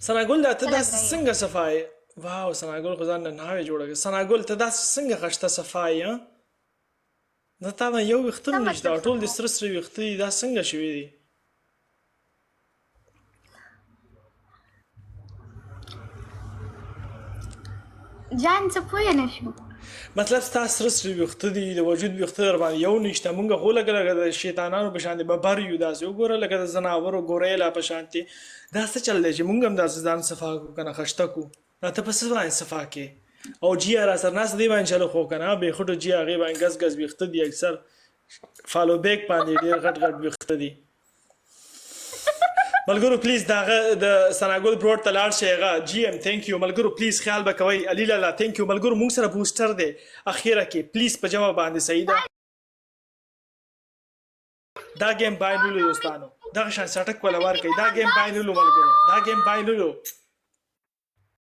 ثناګل دا ته کله داسې ګرای څنګه صفا یې؟ واو ثناګل خو ځان له ناوې جوړه کړه. ثناګل ته داسې څنګه خشته صفا یې؟ ها؟ دا تا باندې یو ویښته څه هم نشته مطلب او ټول دې صفا؟ سره سره ویښته دي، دا څنګه شوي دي؟ جان څه پوه نه شو. مطلب ستا سره سره ویښته دي، د وجود ویښته در باندې یو نشته. مونږ خو لکه لکه د شیطانانو په شان دي ببر یو، داسې وګوره لکه د ځناورو ګوریلا په شان دي. دا څه چل دی چې مونږ هم داسې ځان صفا کو کنه خشته کو؟ دا ته په څه باندې صفا کې؟ او جیا را سره ناست دی باندې چلو خو کنه بې خټو جیا هغې باندې ګز ګز ویښته دي، اکثر فالو بیک باندې ډېر غټ غټ ویښته دي. ملګرو پلیز داغه د سناګل بروډ ته لاړ شئ. هغه جی ایم ثانک یو ملګرو، پلیز خیال به کوئ. علی لالا ثانک یو ملګرو، مونږ سره بوسټر دی اخیره کې، پلیز په جمع باندې. صحیح ده، دا گیم بایلولو دوستانو، دغه شان سټک ولا ور کوي. دا گیم بایلولو ملګرو، دا گیم بایلولو.